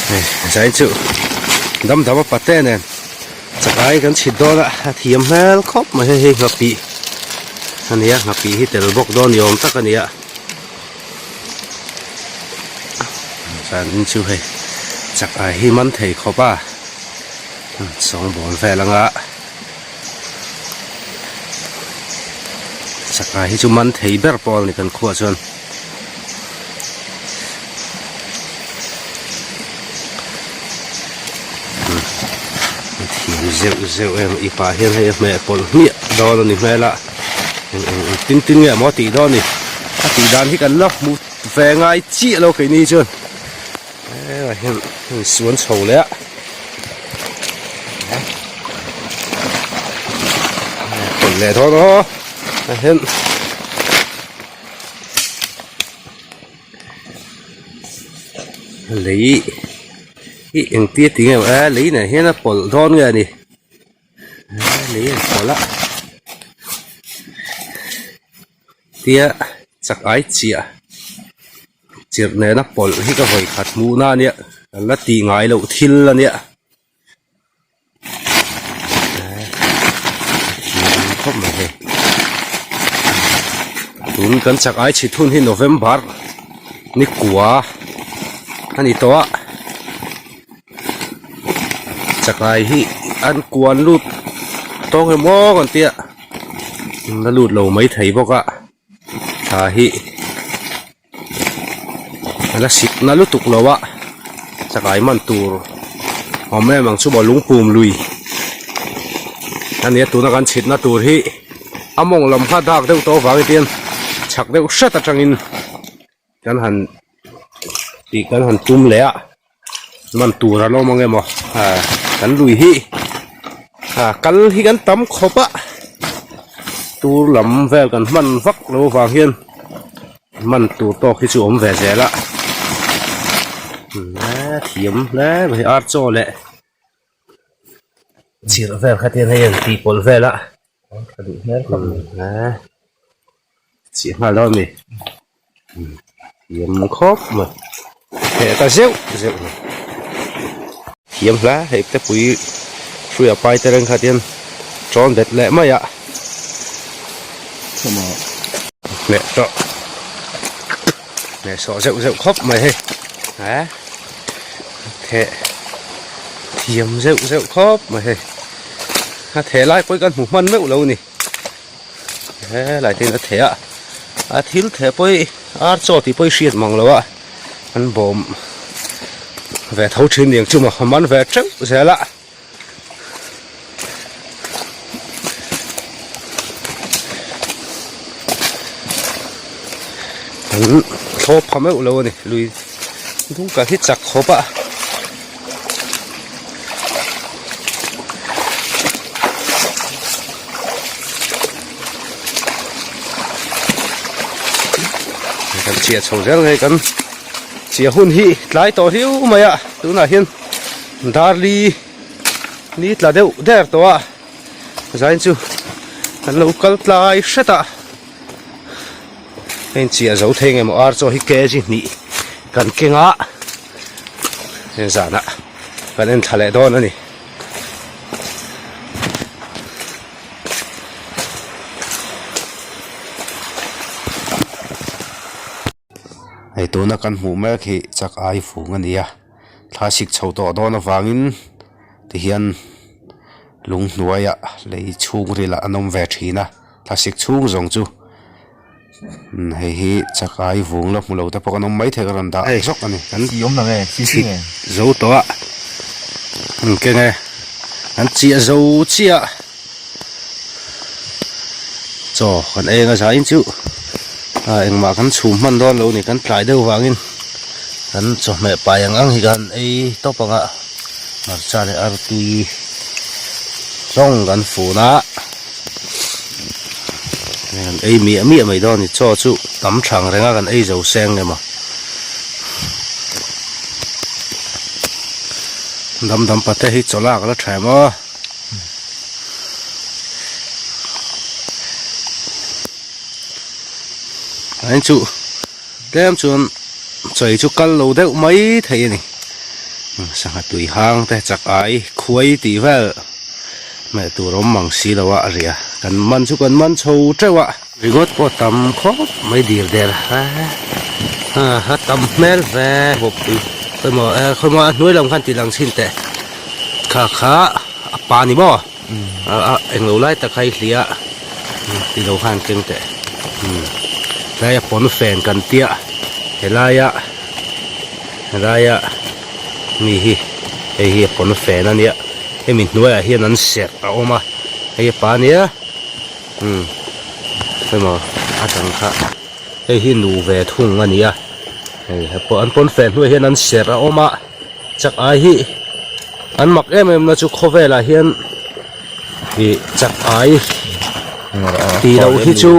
Hei zai chu dam dam a pate nen chakai kan chhit dawn a a thiam hmel khawp mai hei hi nghapih a ni a nghapih hi tel bawk dawn ni awm tak a ni a chuan in chu hei chakai hi man thei khawp a sawngbawl vel anga chakai hi chu man thei ber pawh a ni kan khuaah chuan. Thiam zeuh zeuh em i pah hian hei a hmeh pawlh hmiah dawn a ni hmel a eng eng eng tin tin nge maw tih dawn ni a tih dan hi kan la hmu ve ngai chiah lo keini chuan hengah hian heng suan chho leh a pawlh leh dawn aw ah hian. Lei hi engtia ti nge maw e lei nen hian a pawlh dawn nge a ni lei an pawlh a tia chak ai chiah chirh nena pawlh hi ka vawi khat hmuh na ania kan la tih ngai loh thil ania. Khawp mai hei tun kan chak ai chhit hun hi November ni kua a ni tawh a chakai hi an kuan lut tawng emaw kan tia la lut lo maithei bawk a thla hi. A la sik na lutuk lo a chakai man tur awm em ang chu maw lungpum lui a nia tuna kan chhitna tur hi a mawng lam kha dak deuh tawh avangin tian chhak deuh hret atangin kan han tih kan han tum leh a man tur an awm ang emaw ah kan lui hi ah kal hi kan tam khawp a tur lam vel kan hman vak lo avang hian man tur tawk hi chu awm ve zel a thiam hle mai ar chaw leh chirh vel kha tian hei an tih pawlh vel a chiah nghal dawn a ni. Thiam khawp mai heh ta zeuh zeuh mai thiam hle hei te pui hruia pai te reng kha tian tawn bet leh mai a hmeh tawh hmeh sawh zeuh zeuh khawp mai hei eh heh thiam zeuh zeuh khawp mai hei a theh lai pawh hi kan hmu hman meuh lo a ni. Helai te hian a theh a a thil theh pawh hi ar chaw tih pawh hi hriat mang lo a an bawm ve tho thin niang chu maw a man ve teuh zel a. An thlawp pha meuh lo a ni lui dung kal hi chak khawp a. Kan chhiah chho zel ngei kan chhiah hun hi tlai tawh hiu mai a tunah hian darli ni tla deuh der tawh a zain chu kan lo kal tlai hret a heng chiah zo thei nge maw ar chaw hi kg hnih kan keng a heng zanah kan en thla leh dawn a ni. Hei tuna kan hmuh mek hi chak ai fung a ni a thla sik chho tawh dawn avangin tihian lung hnuaiah lei chhungril ah an awm ve thin a thla sik chhung zawng chu hei hi chak ai vung la hmu lo te pawh kan awm maithei ka rawn dah zawk a ni kan chhit zo tawh a an keng e an chiah zo chiah chaw kan eng a zain chu ah engmah kan chhum hman dawn lo ni kan tlai deuh vangin kan chawhmeh pai ang ang hi kan ei tawp ang a hmarcha leh artui zawng kan fun a kan ei miah miah mai dawn a ni chaw chu tam thang reng a kan ei zo seng nge maw dam dam pate hi chaw lak a la tha em aw. Ain chu tlem chuan chawi chu kal lo deuh mai thei a ni. Sangha tui hang te chak ai khuai tih vel hmeh tur awm mang si lo a a ria kan man chu kan man chho teuh a. Ringawt pawh tam khawp mai dir der a a tam hmel ve bawkpui khawimaw eh khawimaw a hnuai lam khan tih lang chhin teh kha kha a pa ni maw a englo lai tak kha i hliah tih lo khan keng teh tlai a pawn fen kan tia helaia helaia mi hi hei hi a pawn fen a nia hemi hnuaiah hian an serh a awm a hei a pa nia umm emaw a dang kha hei hi nu ve thung a ni a hei pawh an pawn fen hnuaiah hian an serh a awm a chak ai hi an mak em em na chu khawvelah hian ih chak ai tih loh hi chu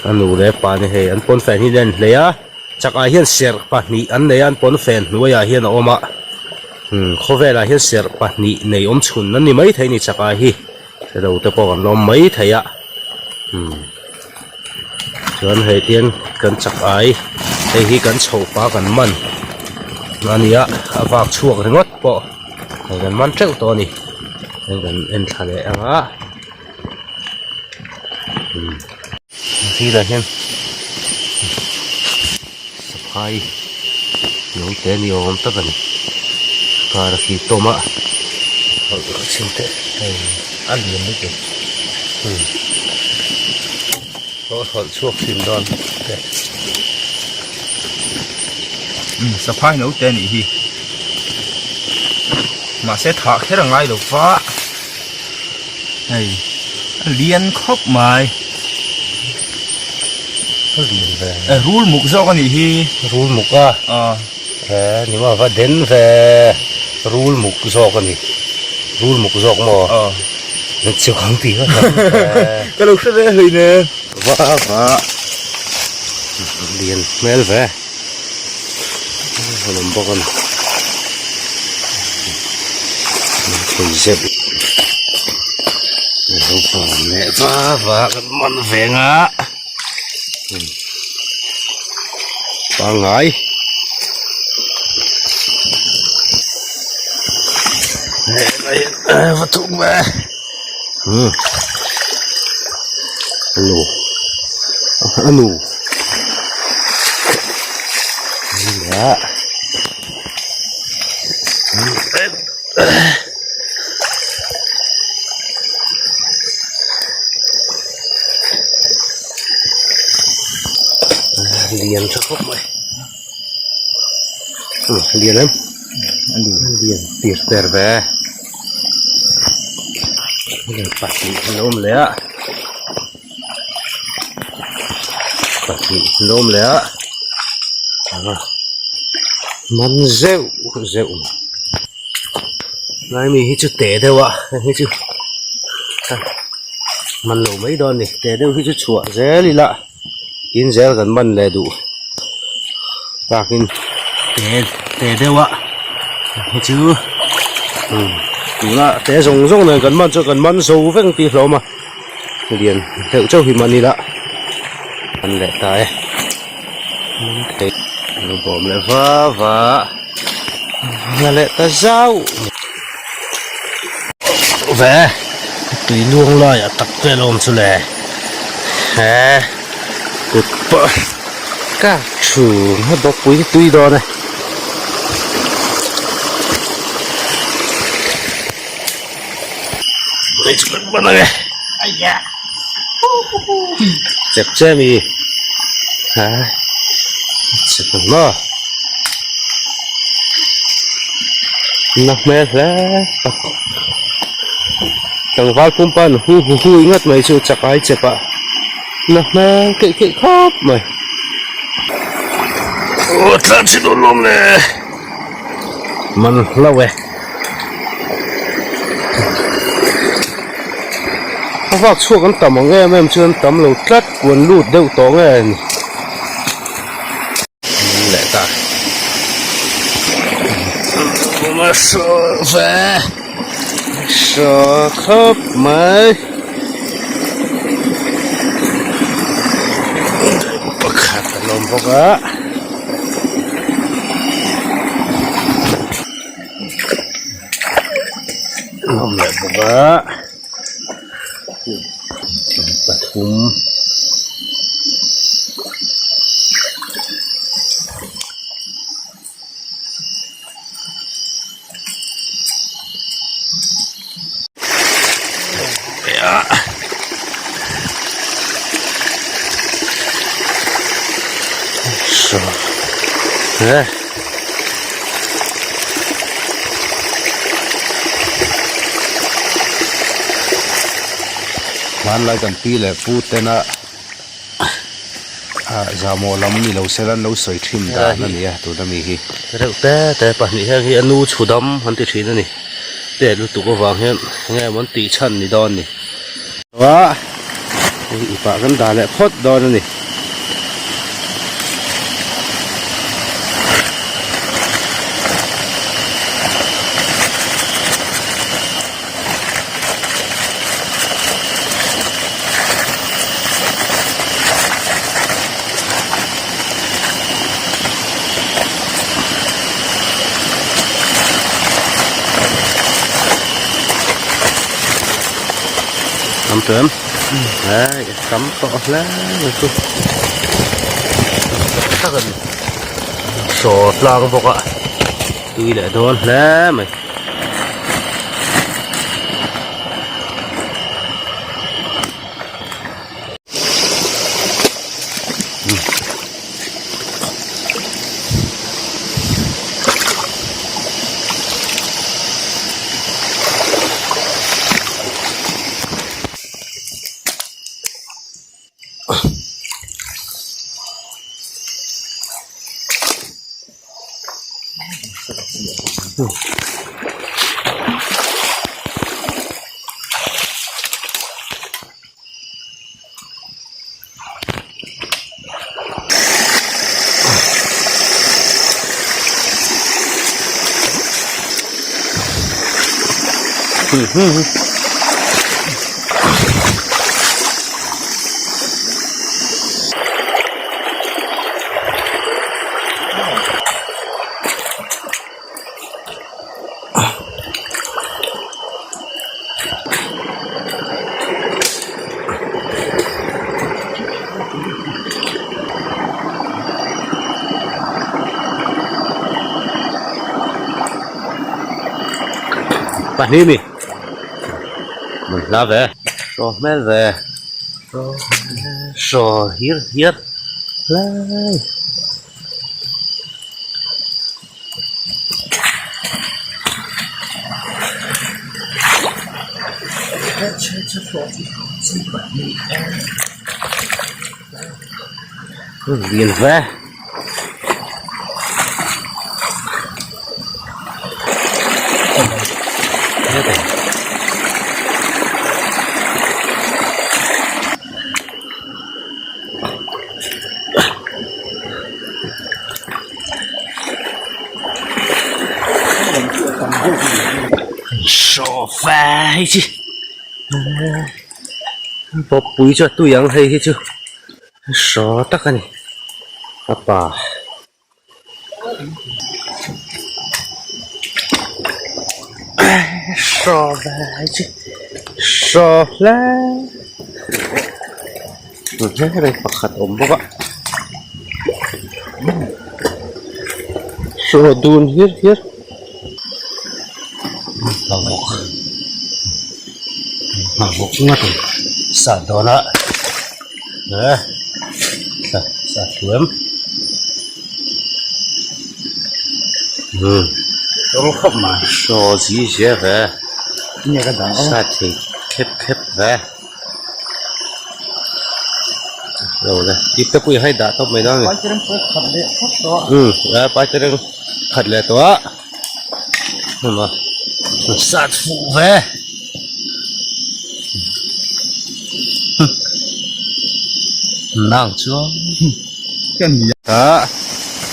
a nu leh pa ni hei an pawn fen hi a inhlei a. Chakah hian serh pahnih an nei a, an pawnfen hnuaiah hian a awm a, umm khawvelah hian serh pahnih nei awm chhun an ni maithei a ni chakah hi hrelo te pawh kan lawm maithei a, umm chuan hei tiang kan chak ai hei hi kan chho pa kan man a ni a, a vak chhuak ringawt pawh hei kan man teuh tawh a ni, hei kan en thla leh ang a. Sirah hian saphai naute ni awm tak a ni kar a khi tawm a chhin teh hei a lian lutuk umm pawh hawlh chhuak thin dawn te umm saphai naute a nih hi mahse thah kher a ngai lo va. Hei a lian khawp mai a lian ve eh rul muk zawk a nih hi rul muk a ah eh ni maw va den ve rul muk zawk a ni rul muk zawk maw ah chu ang tih kha ka lo hre ve hlei ne va va lian hmel ve a awm bawk a ni thei zeuh lo bawm leh va va kan man ve ang a pangngai va thuk ve a nu a nu. Lian tha khawp mai lian em lian tir ter ve pahnih an awm leh a. Pahnih an awm leh a man zeuh zeuh lai mi hi chu teh deuh a hei hi chu man lo mai dawn a ni teh deuh hi chu chhuah zel ila tin zel kan man leh duh takin teh teh deuh a hei chu tuna teh zawng zawng nen kan man chu kan man zo vek tih hlawm a. Lian deuh chauh hi man ila an leh ta e thei lo bawm leh va va a leh ta zauh ve tui luang laiah tak te a lo awm chu le he kut pawh ka thu a bawkpui hi tui dawn e. Chep che mi ha chep ang maw na hmel hle tak tlangval pumpa an hu hu hu ingat mai chu chakai chep ah na hmel keih keih khawp mai aw tlan chhin awm lawm le. Man hlauh e. A vak chhuak an tam ang em em chuan tam lo tlat kuan lut deuh tawh nge ni. Man leh ta. Uma saw ve. Saw khawp mai. Pakhat an awm bawk a. Awm leh bawk a pathum. Hmanlai kan pi leh pu tena ah zahmawh lam ni lo sela an lo sawi thin dan a ni a tuna mi hi. Reuh te te pahnih heng hi a nu chhu dam an ti thin a ni tet lutuk avang hian enge maw an tih chhan ni dawn ni. A hei ipah kan dah leh phawt dawn a ni. Tam tawh em? Hei tam tawh hle mai chu. Tak a ni. Saw tlang bawk a tui leh dawn hle mai. Pahnih mi man hla ve saw hmel ve saw hir hiar hlai. Lian ve. Sofa hei chi pawppui chu a tui ang hei hi chu saw tak a ni a pa. Saw ve chi saw hle hle pakhat awm bawk a saw dun hir hir nghavawk nghavawk ngat sah dawn a sah hluam. Saw zi zia ve sat thei khep khep ve lo le ip te pawh hi hei dah tawp mai dawn a ni umm paitereng khat leh tawh a sat fuh ve. Nang chuan. Ah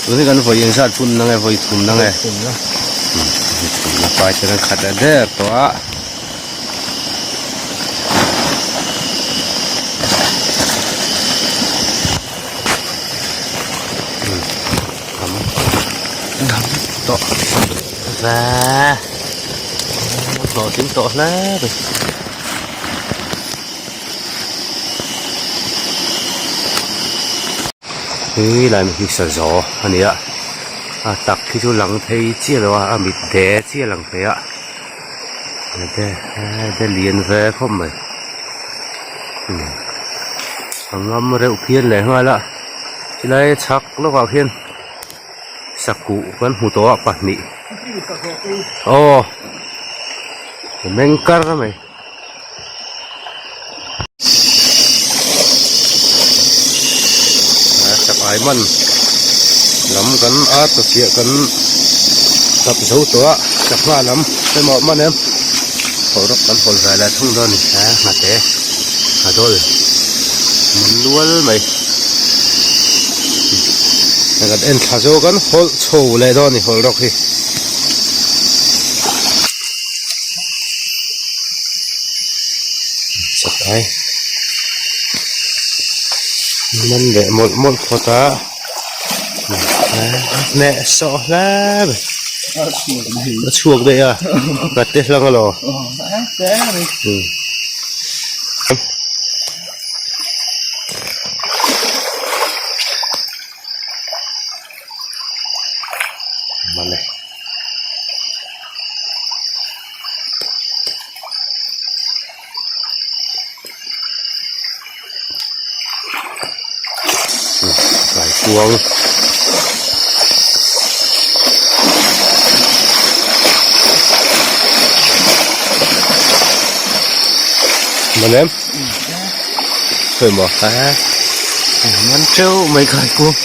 tun hi kan vawi engzat hun na nge vawi thum na nge vawi thum na pai te kan khat leh der tawh a. Tam tawh ve. Hlawhtling tawh hle mai. He lai hi sazaw a ni a a tak hi chu lang thei chiah lo a a mit de chiah a lang thei a de lian ve khawp mai a ngam reuh phian leh nghal a chulai chhak lawkah khian sakuh kan hmu tawh a pahnih aw meng kar mai. Chakai man lam kan a ta chiah kan dap zo tawh a chakma lam emaw man em hawlhrawk kan hawl ve leh thung dawn a ni a nghate a dawl man nual mai kan en thla zo kan hawlh chho leh dawn a ni hawlhrawk hi. Chakai man leh mawlh mawlh phawt a hneh sawh hle mai a chhuak daih a ka te hlang alaw mawle. Kaikuang man em thôi mà à man trâu mấy kaikuang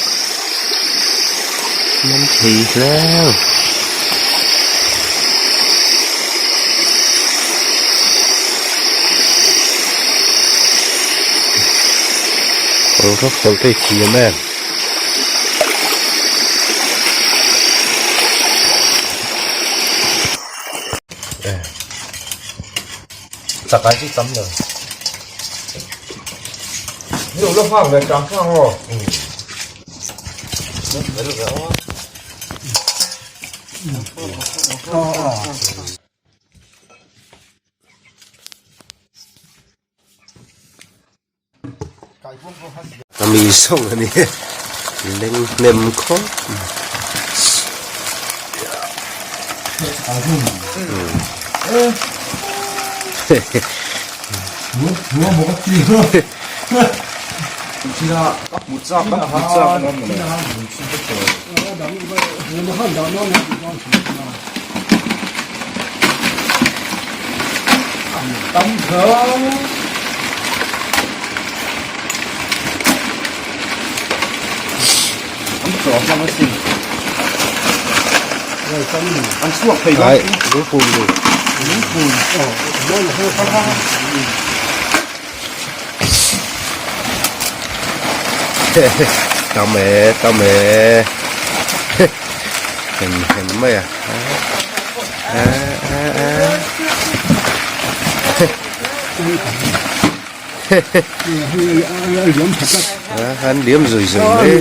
man thei hle. Kawr rawk kawr te hi thiam em. Chakai chu tam lo. Ni lo la nghak ve chang chang aw. A mi zawng a ni leng hnem khawp Ai lungpum ni. Tam e tam e hem hem mai a an liam zui zui mai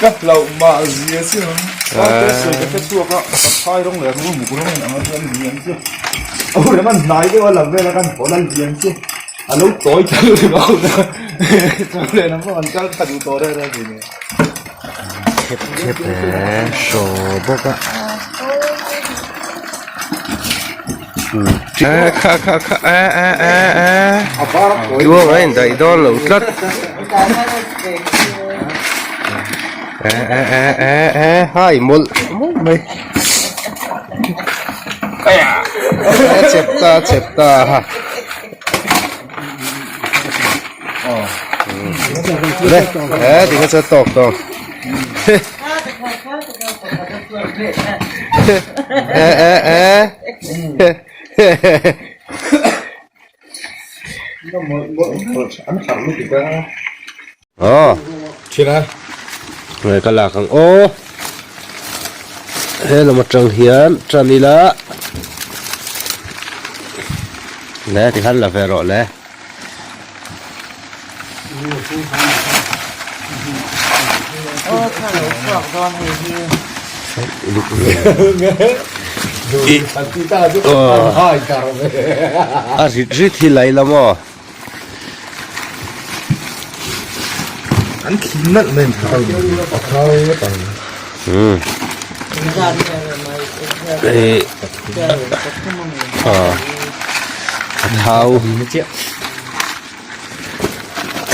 Ka hlauh mah zia si ang. Te sawi ka hre chhuak a, ka phai rawng leh ru muk rawng in ang a chuan lian chi. A hun lam a hnai deuh a lam vel a kan hawn a lian chi. A lo tawi ta lutuk a hun a. Chu leh lam pawh an kal tha duh tawh reng reng thin e. Khep khep e hraw bawk a. A kha kha kha a a a a tluang a indaih dawn lo tlat a a a a a hai mawlh mawlh mai a chep ta a chep ta le e tinge chuan tawk tawk. Aw nge ka lak ang aw he lam atang hian tan ila le tikhan la ve rawh le. A rit rit hi lai la maw? An thli nalh mai a thau ngawt ang. A thau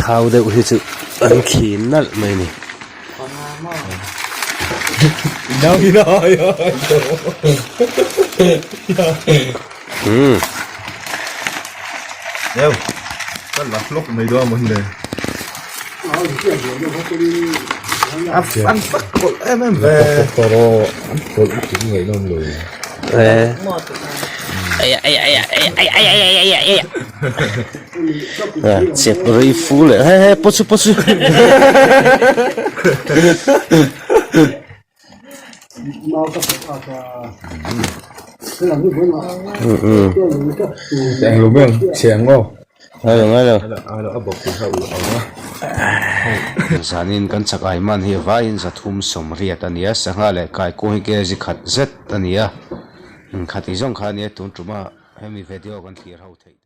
thau deuh hi chu an khi nalh mai a ni. Umm. Neu, ka la hlawk mai dawn amaw le. An fak kawlh em em ve. An kawlh lutuk ngaihnawm lo. Eh. Chep rei fu leh he he pawh chu pawh chu. Zanin kan chak ai man hi vaiin zathum sawmriat a ni a, sangha leh kaikung hi kg khat zet a ni a, khati zawng kha a nia tun tuma hemi video kan thlir ho theih te.